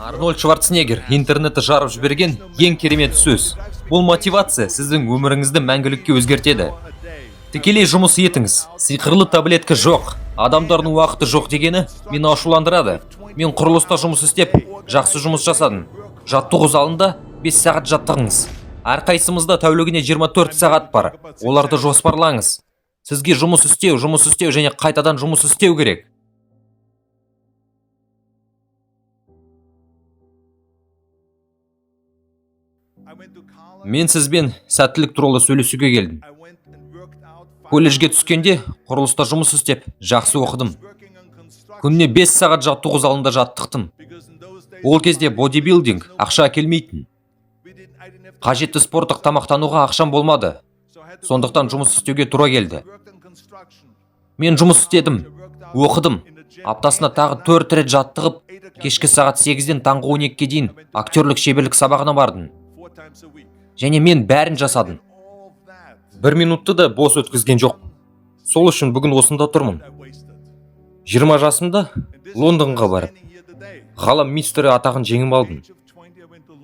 Арнольд Шварценеггер интернетті жарып жіберген ең керемет сөз. Бұл мотивация сіздің өміріңізді мәңгілікке өзгертеді. Тікелей жұмыс етіңіз. Сиқырлы таблетка жоқ. Адамдардың уақыты жоқ дегені мені ашуландырады. Мен құрылыста жұмыс істеп, жақсы жұмыс жасадым. Жаттығу залында 5 сағат жаттығыңыз. Әрқайсымызда тәулігіне 24 сағат бар. Оларды жоспарлаңыз. Сізге жұмыс істеу, жұмыс істеу және қайтадан жұмыс істеу керек. Мен сізбен сәттілік туралы сөйлесуге келдім. Колледжге түскенде құрылыста жұмыс істеп, жақсы оқыдым. Күніне 5 сағат жаттығу залында жаттықтым. Ол кезде бодибилдинг ақша әкелмейтін. Қажетті спорттық тамақтануға ақшам болмады. Сондықтан жұмыс істеуге тура келді. Мен жұмыс істедім, оқыдым. Аптасына тағы 4 рет жаттығып, кешкі сағат 8-ден таңғы 12-ге дейін актерлік шеберлік сабағына бардым. Және мен бәрін жасадым. Бір минутты да бос өткізген жоқпын. Сол үшін бүгін осында тұрмын. 20 жасымда Лондонға барып, ғалам мистері атағын жеңіп алдым.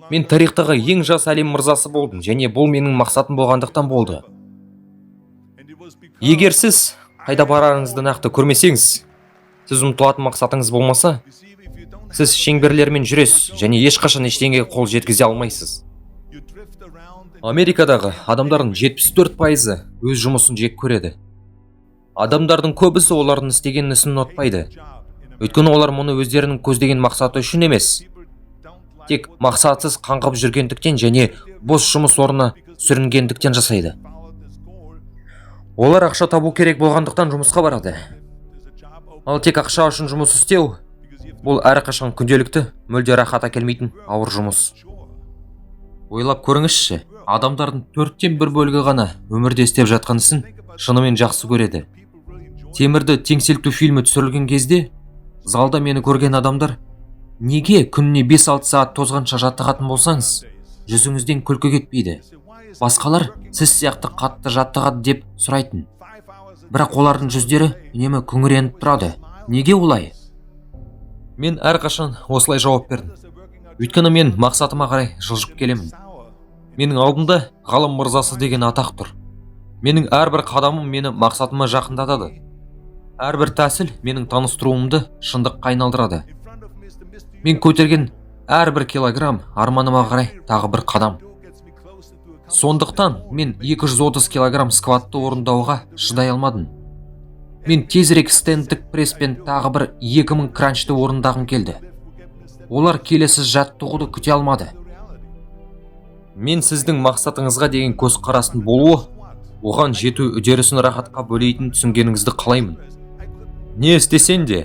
Мен тарихтағы ең жас әлем мырзасы болдым және бұл менің мақсатым болғандықтан болды. Егер сіз қайда барарыңызды нақты көрмесеңіз, сіз ұмтылатын мақсатыңыз болмаса, сіз шеңберлермен жүресіз және ешқашан ештеңеге қол жеткізе алмайсыз. Америкадағы адамдардың 74%-ы өз жұмысын жек көреді. Адамдардың көбісі олардың істеген ісін ұнатпайды. Өйткені олар мұны өздерінің көздеген мақсаты үшін емес, тек мақсатсыз қаңғып жүргендіктен және бос жұмыс орнына сүрінгендіктен жасайды. Олар ақша табу керек болғандықтан жұмысқа барады. Ал тек ақша үшін жұмыс істеу, бұл әрқашан күнделікті, мүлде рахат әкелмейтін ауыр жұмыс. Ойлап көріңізші, адамдардың 1/4 бөлігі ғана өмірде істеп жатқан ісін шынымен жақсы көреді. Темірді теңселту фильмі түсірілген кезде залда мені көрген адамдар неге күніне 5-6 сағат тозғанша жаттығатын болсаңыз, жүзіңізден күлкі кетпейді. Басқалар сіз сияқты қатты жаттығады деп сұрайтын. Бірақ олардың жүздері үнемі күңіреніп тұрады. Неге олай? Мен әрқашан осылай жауап бердім. Өйткені мен мақсатыма қарай жылжып келемін. Менің алдымда ғалым мырзасы деген атақ тұр. Менің әрбір қадамым мені мақсатыма жақындатады. Әрбір тәсіл менің таныстыруымды шындыққа айналдырады. Мен көтерген әрбір килограмм арманыма қарай тағы бір қадам. Сондықтан мен 230 килограмм скватты орындауға шыдай алмадым. Мен тезірек стендтік пресспен тағы бір 2000 кранчты орындағым келді. Олар келесі жаттығуды күте алмады. Мен сіздің мақсатыңызға деген көзқарастың болуы, оған жету үдерісін рахатқа бөлейтінін түсінгеніңізді қалаймын. Не істесең де,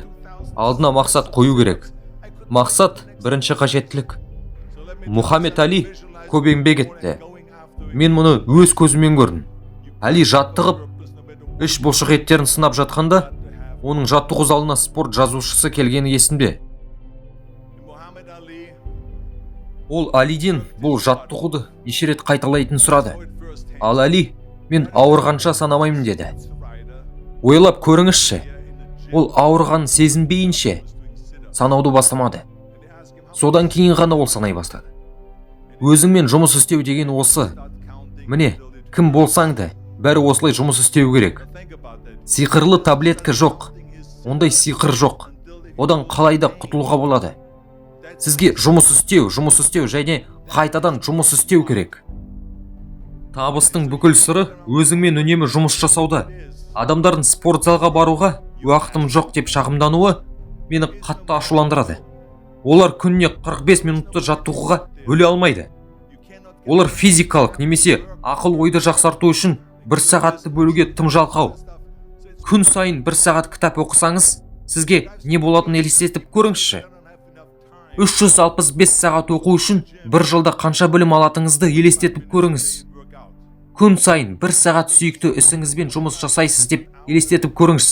алдына мақсат қою керек. Мақсат бірінші қажеттілік. Мұхаммед Али көп еңбек етті. Мен мұны өз көзіммен көрдім. Али жаттығып, іш бұлшық еттерін сынап жатқанда, оның жаттығу залына спорт жазушысы келгені есімде. Ол Алиден бұл жаттығуды неше рет қайталайтынын сұрады. Ал Али, мен ауырғанша санамаймын деді. Ойлап көріңізші, ол ауырғанын сезінбейінше санауды бастамады. Содан кейін ғана ол санай бастады. Өзіңмен жұмыс істеу деген осы. Міне, кім болсаң да, бәрі осылай жұмыс істеу керек. Сиқырлы таблетка жоқ. Ондай сиқыр жоқ. Одан қалай да құтылуға болады. Сізге жұмыс істеу, жұмыс істеу және қайтадан жұмыс істеу керек. Табыстың бүкіл сыры өзіңмен үнемі жұмыс жасауда. Адамдардың спорт залға баруға уақытым жоқ деп шағымдануы мені қатты ашуландырады. Олар күніне 45 минутты жаттығуға бөле алмайды. Олар физикалық немесе ақыл ойды жақсарту үшін бір сағатты бөлуге тым жалқау. Күн сайын бір сағат кітап оқысаңыз, сізге не болатынын елестетіп көріңізші. 365 сағат оқу үшін бір жылда қанша білім алатыныңызды елестетіп көріңіз. Күн сайын бір сағат сүйікті ісіңізбен жұмыс жасайсыз деп елестетіп көріңіз.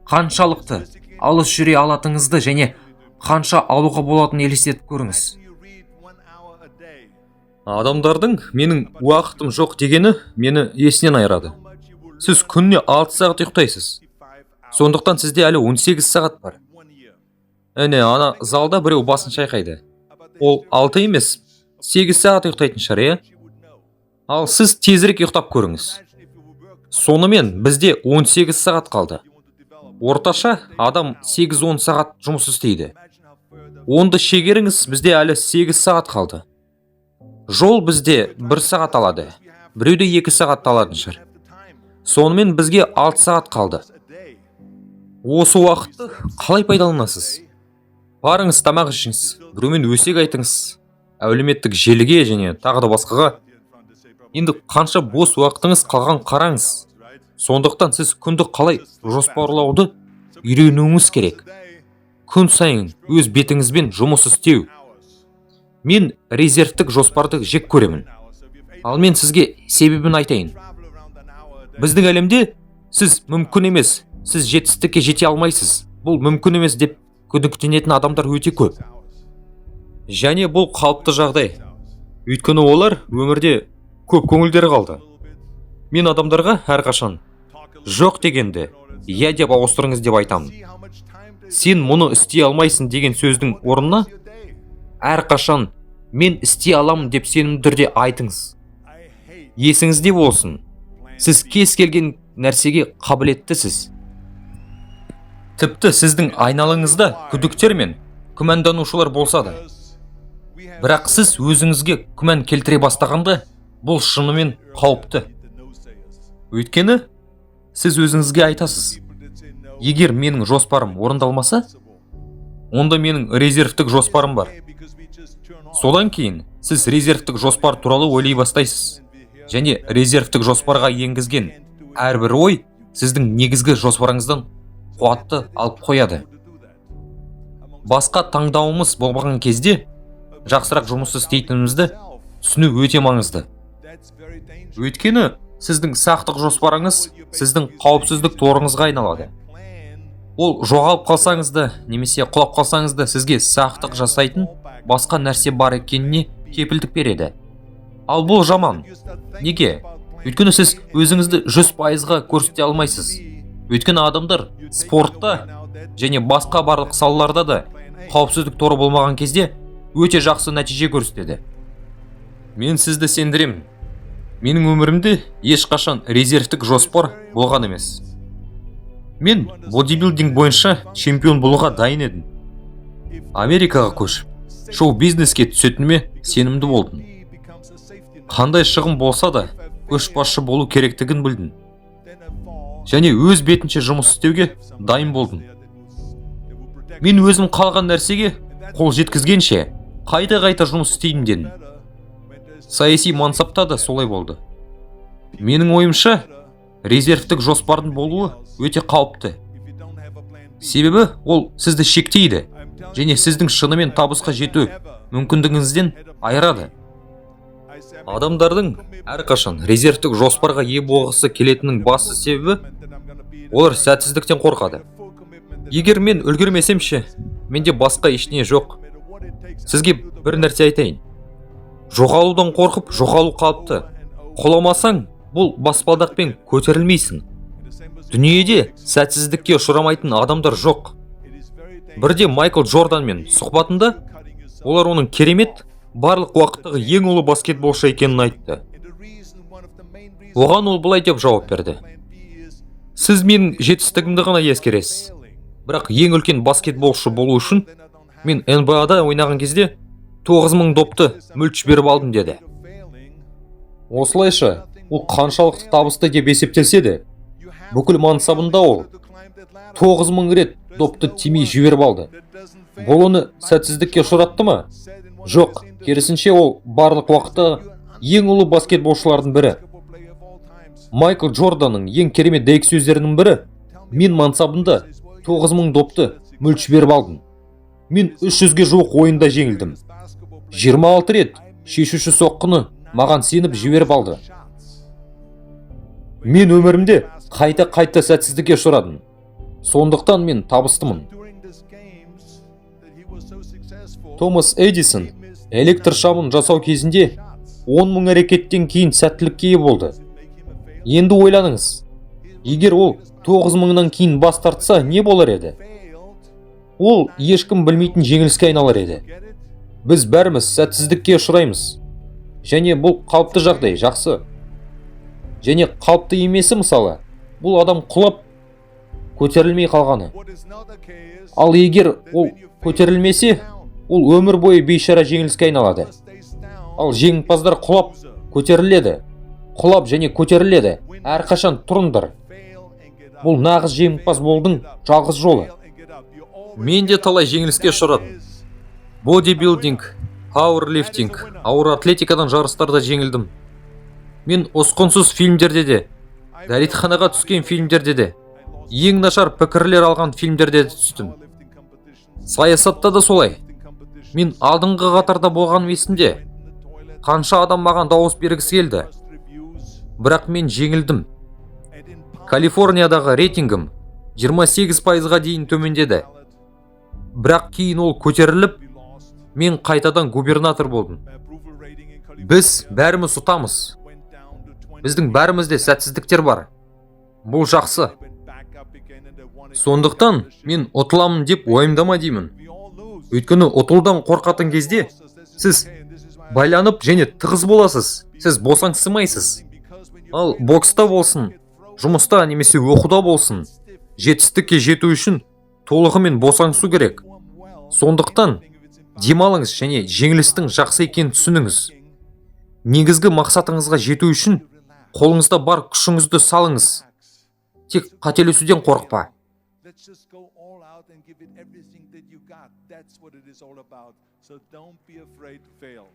Қаншалықты алыс жүре алатыныңызды және қанша алуға болатынын елестетіп көріңіз. Адамдардың менің уақытым жоқ дегені мені есінен айырады. Сіз күніне 6 сағат ұйықтайсыз. Сондықтан сізде әлі 18 сағат бар. Әне, ана залда біреу басын шайқайды. Ол 6 емес, 8 сағат ұйықтайтын шығар, иә? Ал сіз тезірек ұйықтап көріңіз. Сонымен бізде 18 сағат қалды. Орташа адам 8-10 сағат жұмыс істейді. Онды шегеріңіз, бізде әлі 8 сағат қалды. Жол бізде 1 сағат алады. Біреуде 2 сағат алатын шығар. Сонымен бізге 6 сағат қалды. Осы уақытты қалай пайдаланасыз? Барыңыз, тамақ ішіңіз, біреумен өсек айтыңыз, әлеуметтік желіге және тағы да басқаға. Енді қанша бос уақытыңыз қалған, қараңыз. Сондықтан сіз күнді қалай жоспарлауды үйренуіңіз керек. Күн сайын өз бетіңізбен жұмыс істеу. Мен резервтік жоспарды жек көремін. Ал мен сізге себебін айтайын. Біздің әлемде сіз мүмкін емес, сіз жетістікке жете алмайсыз, бұл мүмкін емес деп күдіктенетін адамдар өте көп. Және бұл қалыпты жағдай. Өйткені олар өмірде көп көңілдері қалды. Мен адамдарға әрқашан жоқ дегенді иә деп ауыстырыңыз деп айтамын. Сен мұны істей алмайсың деген сөздің орнына әрқашан мен істей аламын деп сенімді түрде айтыңыз. Есіңізде болсын, сіз кез келген нәрсеге қабілеттісіз. Тіпті сіздің айналаңызда күдіктер мен күмәнданушылар болса да. Бірақ сіз өзіңізге күмән келтіре бастағанда, бұл шынымен қауіпті. Өйткені сіз өзіңізге айтасыз: егер менің жоспарым орындалмаса, онда менің резервтік жоспарым бар. Содан кейін сіз резервтік жоспар туралы ойлай бастайсыз. Және резервтік жоспарға енгізген әрбір ой сіздің негізгі жоспарыңыздан қуатты алып қояды. Басқа таңдауымыз болмаған кезде жақсырақ жұмыс істейтінімізді түсіну өте маңызды. Өйткені сіздің сақтық жоспарыңыз сіздің қауіпсіздік торыңызға айналады. Ол жоғалып қалсаңыз да немесе құлап қалсаңыз да, сізге сақтық жасайтын басқа нәрсе бар екеніне кепілдік береді. Ал бұл жаман. Неге? Өйткені сіз өзіңізді 100%-ға көрсете алмайсыз. Өйткені адамдар спортта және басқа барлық салаларда да қауіпсіздік торы болмаған кезде өте жақсы нәтиже көрсетеді. Мен сізді сендіремін. Менің өмірімде ешқашан резервтік жоспар болған емес. Мен бодибилдинг бойынша чемпион болуға дайын едім. Америкаға көшіп, шоу-бизнеске түсетініме сенімді болдым. Қандай шығын болса да, көшбасшы болу керектігін білдім. Және өз бетінше жұмыс істеуге дайын болдым. Мен өзім қалаған нәрсеге қол жеткізгенше қайта-қайта жұмыс істеймін дедім. Саяси мансапта да солай болды. Менің ойымша, резервтік жоспардың болуы өте қауіпті. Себебі ол сізді шектейді және сіздің шынымен табысқа жету мүмкіндігіңізден айырады. Адамдардың әрқашан резервтік жоспарға ие болғысы келетінінің басты себебі — олар сәтсіздіктен қорқады. Егер мен үлгермесем ше, менде басқа ештеңе жоқ. Сізге бір нәрсе айтайын. Жоғалудан қорқып, жоғалу қалыпты. Құламасаң, бұл баспалдақпен көтерілмейсің. Дүниеде сәтсіздікке ұшырамайтын адамдар жоқ. Бірде Майкл Джорданмен сұхбатында олар оның керемет, барлық уақыттағы ең ұлы баскетболшы екенін айтты. Оған ол былай деп жауап берді: «Сіз менің жетістігімді ғана ескересіз. Бірақ ең үлкен баскетболшы болу үшін мен НБА-да ойнаған кезде 9000 допты мүлт жіберіп алдым», — деді. Осылайша, ол қаншалықты табысты деп есептелсе де, бүкіл мансабында ол 9000 рет допты тимей жіберіп алды. Бұл оны сәтсіздікке ұшыратты ма? Жоқ, керісінше, ол барлық уақытта ең ұлы баскетболшылардың бірі. Майкл Джорданның ең керемет дәйек сөздерінің бірі: «Мен мансабымда 9000 допты мүлт жіберіп алдым. Мен 300-ге жуық ойында жеңілдім. 26 рет шешуші соққыны маған сеніп жіберіп алды. Мен өмірімде қайта-қайта сәтсіздікке ұшырадым. Сондықтан мен табыстымын». Томас Эдисон электр шамын жасау кезінде 10 мың әрекеттен кейін сәттілікке ие болды. Енді ойланыңыз, егер ол 9 мыңнан кейін бас тартса, не болар еді? Ол ешкім білмейтін жеңіліске айналар еді. Біз бәріміз сәтсіздікке ұшыраймыз және бұл қалыпты жағдай. Жақсы және қалыпты емесі, мысалы, бұл адам құлап, көтерілмей қалғаны. Ал егер ол көтерілмесе, ол өмір бойы бейшара жеңіліске айналады. Ал жеңімпаздар құлап, көтеріледі, құлап және көтеріледі. Әрқашан тұрыңдар. Бұл нағыз жеңімпаз болудың жалғыз жолы. Мен де талай жеңіліске ұшырадым. Бодибилдинг, пауэрлифтинг, ауыр атлетикадан жарыстарда жеңілдім. Мен ұсқынсыз фильмдерде де, дәретханаға түскен фильмдерде де, ең нашар пікірлер алған фильмдерде де түстім. Саясатта да солай. Мен алдыңғы қатарда болғаным есімде. Қанша адам маған дауыс бергісі келді, бірақ мен жеңілдім. Калифорниядағы рейтингім 28%-ға дейін төмендеді, бірақ кейін ол көтеріліп, мен қайтадан губернатор болдым. Біз бәріміз ұтамыз. Біздің бәрімізде сәтсіздіктер бар. Бұл жақсы. Сондықтан мен ұтыламын деп уайымдама деймін, өйткені ұтылудан қорқатын кезде сіз байланып және тығыз боласыз, сіз босаңсымайсыз. Ал бокста болсын, жұмыста немесе оқуда болсын, жетістікке жету үшін толығымен босаңсу керек. Сондықтан демалыңыз және жеңілістің жақсы екенін түсініңіз. Негізгі мақсатыңызға жету үшін қолыңызда бар күшіңізді салыңыз. Тек қателесуден қорықпа. Let's just go all out and give it everything that you got. That's what it is all about. So don't be afraid to fail.